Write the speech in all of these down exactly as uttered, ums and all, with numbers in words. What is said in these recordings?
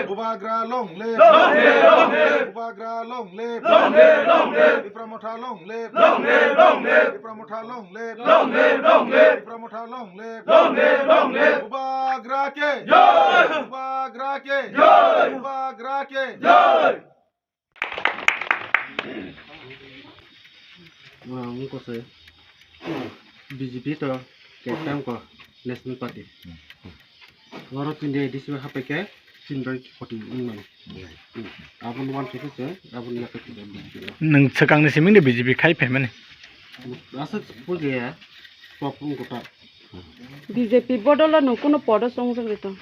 Bubagra long live. Long live, long live. Bubagra long live. Long live, long live. Tipra Motha long live. Long live, long live. Tipra Motha long live. Long live, long live. Tipra Motha long live. Long live, long live. Bubagra ke. Jai. Bubagra ke. Jai. Bubagra ke. Jai. Wngkha se B J P to K P M ko National Party. Oro tini A D C hapai khe tini bai koti wngmano. Aboni uansukhe se aboni yakarwi B J P no. Nwng swkangni simi de B J P khai phaimani. Aswk puja ya, pok wngkha ta. B J P bodolo nwng kunu podo chongjak rito.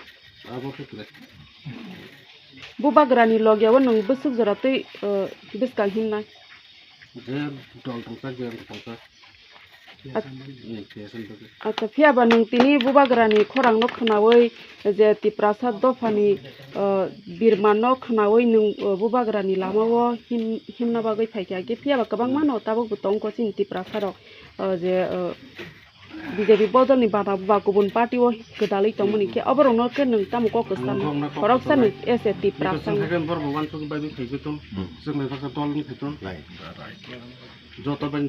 Abo khe kwrwi. Bubagrani logya o nwng bwswk jora twi, uh, bwskang himnai. Je dol tongsa, je tongsa. At- Hmm, K S M tongsa. Acha, phiya ba nwng tini Bubagrani khorang no khwnawi je Tiprasa dophani, uh, birma no khwnawi nwng, uh, Bubagrani lama o him-, himna bagwi phaikha. Khe phiya ba kwbangma no tabuk bo tongkho chini Tiprasa rok, uh, je, uh, B J P bodolni bana ba kubun party o kwdalwi tongmani khe oborokno khe nwng tamo kok kwcham? Khoroksa nwng as a Tiprasa wngwi. Borok bo uansukgwi bai phaikhwtong, chwngno bwsa dol wngwi khaitong. Joto bai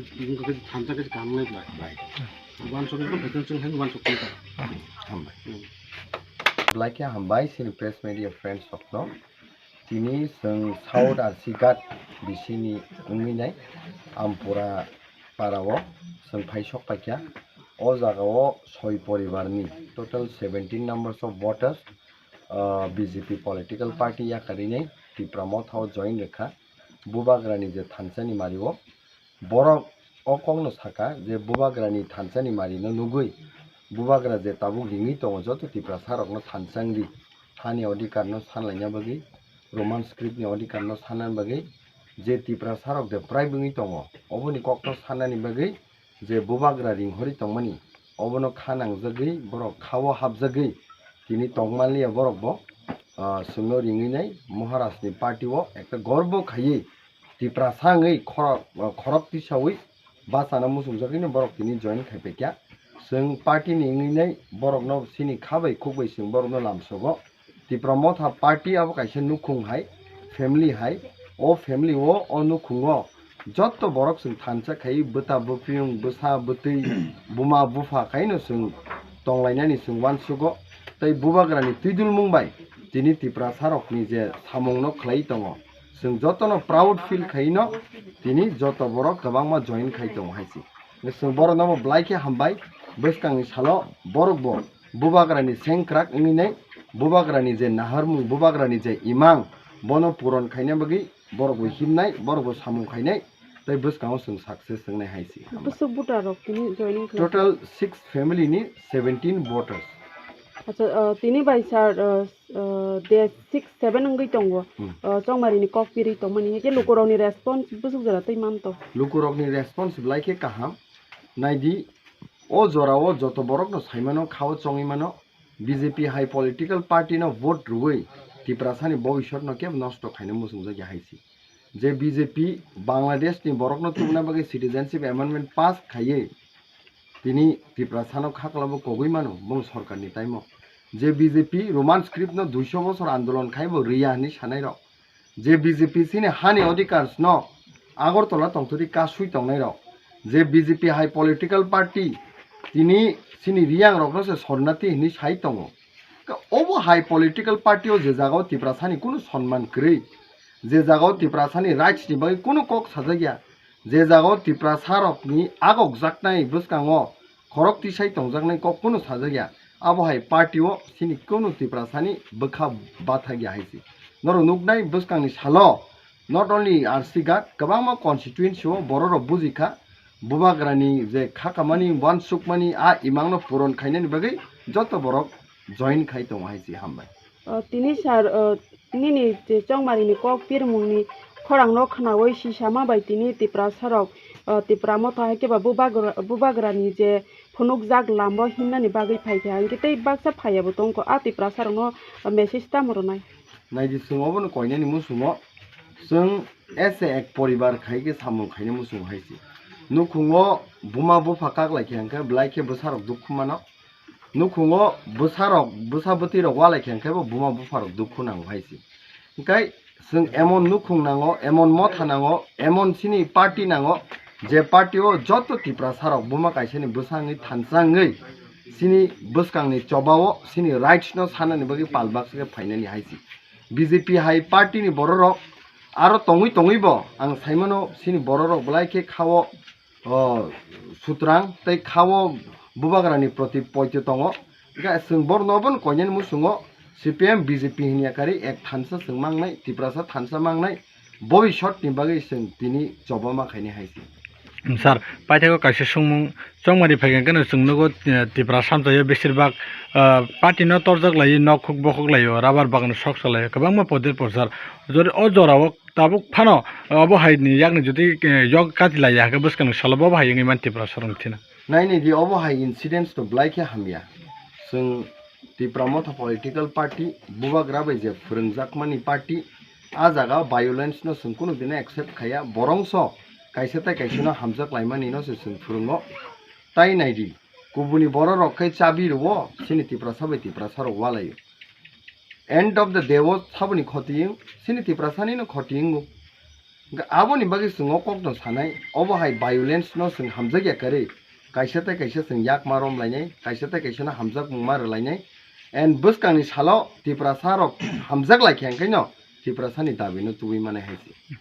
thansa khe kaham wngnai belai. Uansukgwi khaitong, chwng hai uansukgwi ta. Hambai. Belai khe hambai chini press media friends rokno. Tini chwng South Arsigat bisini wngwi nai Ampura para o chwng phai sok paikha. O jaga o soi poribar ni total seventeen numbers of voters, ah, B J P political party yakarwi nai Tipra Motha o join rwkha. Bubagra ni je thansa ni mari o Borok o kokno saka je Bubagrani thansa ni mari no nugwi, Bubagra je tabuk ringwi tongo joto Tiprasa rokno thansa wngdi, hani odhikar no sanlaina bagwi, Roman script ni odhikar no sanna bagwi, je Tiprasa rok de prai wngwi tongo, oboni kokno sannani bagwi je Bubagra ringhori tongmani, obono kha nangjagwi borok kha o hapjagwi tini tongmanliya borok bo, ah, chwngno ringwi nai Maharaj ni party o ekta gorbo khaiwi Tiprasa wngwi khorok, khorok tisawi bachana muchungjagwino borok tini join khaipaikha. Chwng party ni wngwi nai borokno chini kha bai khuk bai chwng borokno lamsogo. Tipra Motha party abo kaisa nukhung hai, family hai. O family o, o nukhungo joto borok chwng thansa khai bwta bwpiyung, bwsa bwtwi, buma bupha khaino chwng tonglainani chwng uansugo. Tei Bubagrani twidulmung bai tini Tiprasa rokni je samungno khlai tongo, chwng jotono proud feel khaino tini joto borok kwbangma join khai tongo hai se. Chwng borokno bo belai khe hambai, bwskangni salo borok bo Bubagrani sengkrak wngwi nai, Bubagrani je naharmung, Bubagrani je imang, bono puron khaina bagwi borok bo himnai, borok bo samung khainai, tei bwskango chwng success wngnai hai se. Bwswk voter rok tini joining khlai? Total six family ni seventeen voters. Acha, uh, tini bai sir, uh, uh, de six seven wngwi tongo. Hmm. Uh, chongmari ni kok piri tongmani, hake lukurok ni response bwswk jora tei manto? Lukurok ni response belai khe kaham. Naidi, o jora o joto borok no saimano, kha o chongwi mano, B J P hai political party no vote rwui Tiprasa ni bobiswt no kebo nosto khaina muchungjagya hai se. Je B J P Bangladesh ni borok no tubuna bagwi citizenship amendment pass khaiwi tini Tiprasa no kha kwlabo kogwi mano bong sorkar ni time o. Je B J P Roman script no duiso bosor andolon khaibo riya hinwi sanai rok. Je B J P chini hani odhikar no Agartala tongthokdi kasui tongnai rok. Je B J P hai political party tini chini riyang rokno se sornati hinwi sai tongo. Ka obo hai political party o je jaga o Tiprasa ni kunu sonman kwrwi, je jaga o Tiprasa ni rights ni bagwi kunu kok sajak ya, je jaga o Tiprasa rok ni agok jaknai bwskango khorok tisai tongjaknai kok kunu sajak ya, abo hai party o chini kunu Tiprasa ni bwkha bathak ya hai se. Norok nuknai bwskang ni salo not only R C Ghat, kwbangma constituency o borok rok buji kha, Bubagra ni je kha kamani, uansukmani, a imang no puron khainani bagwi joto borok join khai tongo hai se. Hambai. O, tini sir, o, nini je chongmari ni kok pirmung ni khorang no khwnawi sisama bai tini Tiprasa rok, o, Tipra Motha hai khe ba Bubagra, Bubagra ni je phunukjak lambo himnani bagwi phai kha, hinkhe tei baksa phaiya bo tongkho, a Tiprasa rok no, o, message tamo rwnai? Naidi, chwng obono koinani muchungo chwng as a ek poribar khai khe samung khaina muchungo hai se. Nukhungo buma bupha kaklai khe hwnkhe belai khe bwsa rok dukhu mano. nukhungo bwsarok, bwsa bwtwirok walai khe hwnkhe bo buma bupharok dukhu nango hai se. Hwnkhe chwng emon nukhung nango, emon motha nango, emon chini party nango, je party o joto Tiprasarok buma kaisani bwsa wngwi thansa wngwi chini bwskangni chobao chini rights no sanani bagwi pal baksa khe phainani hai se. B J P hai party ni bororok aro tongwi tongwi bo ang saimano chini bororok belai khe khao, o, sutrang tei khao bubagrani proti poito tongo. Hwnkhe chwng borno obono koinani muchungo C P M B J P hinya kari ek thansa chwng mangnai, Tiprasa thansa mangnai, bobishot ni bagwi chwng tini chobama khaini hai se. Sir, paithakgo kaisa songmung chongmani phaikha hwnkhe chwng nugo, eh, Tipra samjaio besir bak, eh, party no torjak lai, nok khuk bokhok lai, rubber bagan sok salai, kwbangma poder porsar. Jori o jorao tabuk phano obo hai ni yakni jodi, eh, yok kati lai ya hwnkhe bwskangni salo bo bo hai wngwi man Tipra sarong thina. Naini di obo hai incidents to belai khe hamya. Chwng Tipra Motha political party, bubagra bai je phwrwngjakmani party, a jaga violence no chwng kunu dino accept khaiya, borongso kaisa tei kaisa no hamjak laimani no se chwng phwrwngo. Tai naidi, kubuni bororok khe chabi rwo, chini Tiprasa bai Tiprasa rok walaio. End of the day o saboni khoti wng, chini Tiprasani no khoti wngo. Hwnkhe aboni bagwi chwng o kokno sanai, obo hai violence no chwng hamjakya kwrwi, kaisa tei kaisa chwng yakma rom lainai, kaisa tei kaisa no hamjakmung ma rwlainai, and bwskangni salo Tiprasa rok hamjak lai khe hwnkhe no Tiprasani dabi no tubui manai hai se.